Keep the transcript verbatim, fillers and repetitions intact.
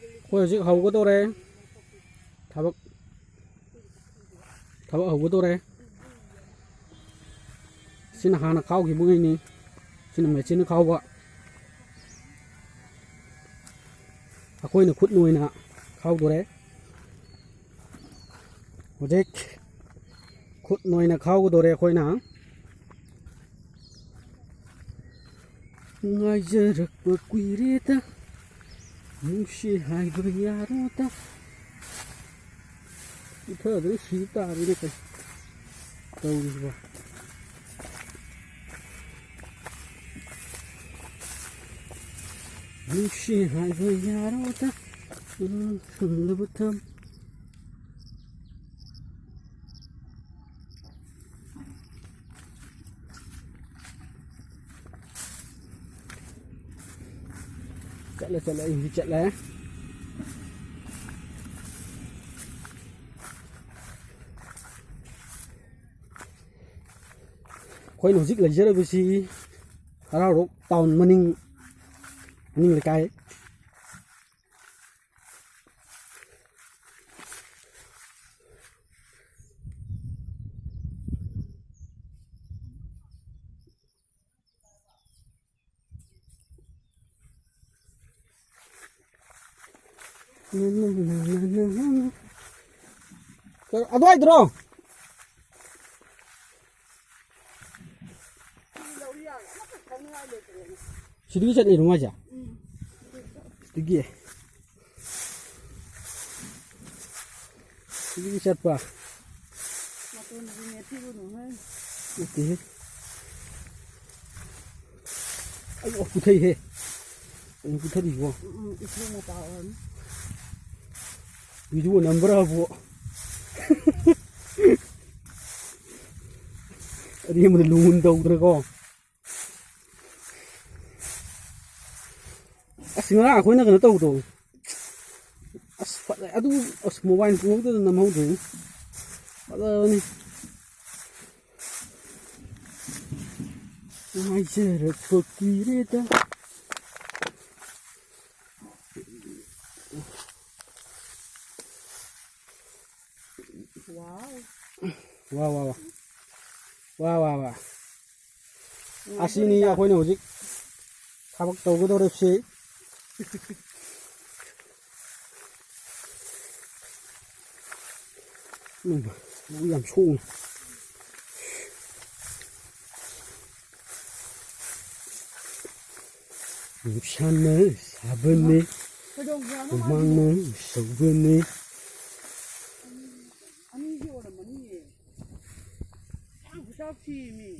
ꯑꯩꯈꯣꯏ ꯍꯧꯖꯤꯛ ꯍꯧꯒꯗꯧꯔꯦ꯫ ꯊꯕꯛ, ꯊꯕꯛ ꯍꯧꯒꯗꯧꯔꯦ꯫ ꯁꯤꯅ ꯍꯥꯟꯅ ꯈꯥꯎꯈꯤꯕꯉꯩꯅꯤ꯫ ꯁꯤꯅ ꯃꯦꯆꯤꯟꯅ ꯈꯥꯎꯕ꯫ ꯑꯩꯈꯣꯏꯅ ꯈꯨꯠꯅ ꯑꯣꯏꯅ ꯈꯥꯎꯗꯣꯔꯦ꯫ ꯍꯧꯖꯤꯛ ꯈꯨꯠꯅ ꯑꯣꯏꯅ ꯈꯥꯎꯒꯗꯣꯔꯦ ꯑꯩꯈꯣꯏꯅ꯫ ꯉꯥꯏꯖꯔꯛꯄ ꯀꯨꯏꯔꯦꯗ, ꯅꯨꯡꯁꯤ ꯍꯥꯏꯕ ꯌꯥꯔꯣꯗ꯫ ꯄꯨꯊꯗ꯭ꯔꯦ, ꯁꯤ ꯇꯥꯔꯦꯅꯦ ꯀꯩ ꯇꯧꯔꯤꯁꯤꯕꯣ꯫ ꯅꯨꯡꯁꯤ ꯍꯥꯏꯕ ꯌꯥꯔꯣꯗ, ꯎꯝ, ꯁꯨꯝꯂꯕ ꯊꯝ-, ꯆꯠꯂꯦ, ꯆꯠꯂꯦ, ꯑꯩ ꯍꯧꯖꯤꯛ ꯆꯠꯂꯦ꯫ ꯑꯩꯈꯣꯏꯅ ꯍꯧꯖꯤꯛ ꯂꯩꯖꯔꯤꯕꯁꯤ ꯍꯔꯥꯎꯔꯣꯛ ꯇꯥꯎꯟ ꯃꯅꯤꯡ, ꯃꯅꯤꯡ ꯂꯩꯀꯥꯏ꯫ ꯑꯗꯨꯋꯥꯏꯗ꯭ꯔꯣ? ꯁꯤꯗꯒꯤ ꯆꯠꯂꯤꯔꯣ ꯃꯥꯏꯁꯦ? ꯁꯤꯗꯒꯤ꯫ ꯁꯤꯗꯒꯤ ꯆꯠꯄ꯫ ꯃꯇꯣꯟꯗꯨꯗꯤ ꯅꯦꯠꯄꯤꯔꯨꯅꯨꯍꯦ꯫ ꯅꯠꯇꯦꯍꯦ꯫ ꯑꯩ, ꯑꯣ, ꯄꯨꯊꯩꯍꯦ꯫ ꯑꯩ ꯄꯨꯊꯔꯤꯕꯣ? ꯎꯝ, ꯎꯝ, ꯏꯊꯩ ꯃꯄꯥ ꯑꯣꯏꯔꯝꯅꯤ꯫ ꯚꯤꯗꯤꯑꯣ ꯅꯝꯕ꯭ꯔꯥꯕꯨ꯫ ꯑꯔꯦꯝꯕꯗ ꯂꯨꯅ ꯇꯧꯗꯅꯀꯣ꯫ ꯑꯁ, ꯉꯔꯥꯡ ꯑꯩꯈꯣꯏꯅ ꯀꯩꯅꯣ ꯇꯧꯕꯗꯣ꯫ ꯑꯁ, ꯐꯖꯩ꯫ ꯑꯗꯨ, ꯑꯁ, ꯃꯣꯕꯥꯏꯜ ꯈꯨꯡꯎꯞꯇꯨꯗ ꯅꯝꯍꯧꯗ꯭ꯔꯦꯅꯦ꯫ ꯐꯖꯕꯅꯤ꯫ ꯉꯥꯏꯖꯔꯛꯄ ꯀꯨꯏꯔꯦꯗ꯫ ꯋꯥ ꯋꯥ ꯋꯥ꯫ ꯋꯥ ꯋꯥ ꯋꯥ꯫ ꯑꯁꯤꯅꯤ ꯑꯩꯈꯣꯏꯅ ꯍꯧꯖꯤꯛ ꯊꯕꯛ ꯇꯧꯒꯗꯧꯔꯤꯕꯁꯤ꯫ ꯎꯝ, ꯂꯧ ꯌꯥꯝ ꯁꯣꯡꯉꯤ꯫ ꯅꯨꯡꯁꯥꯅ ꯁꯥꯕꯅꯦ, ꯍꯨꯃꯥꯡꯅ ꯁꯧꯕꯅꯦ꯫ ꯑꯅꯤꯒꯤ ꯑꯣꯏꯔꯝꯃꯅꯤꯌꯦ꯫ ꯌꯥꯝ ꯈꯨꯆꯥꯎ ꯊꯤꯃꯤ꯫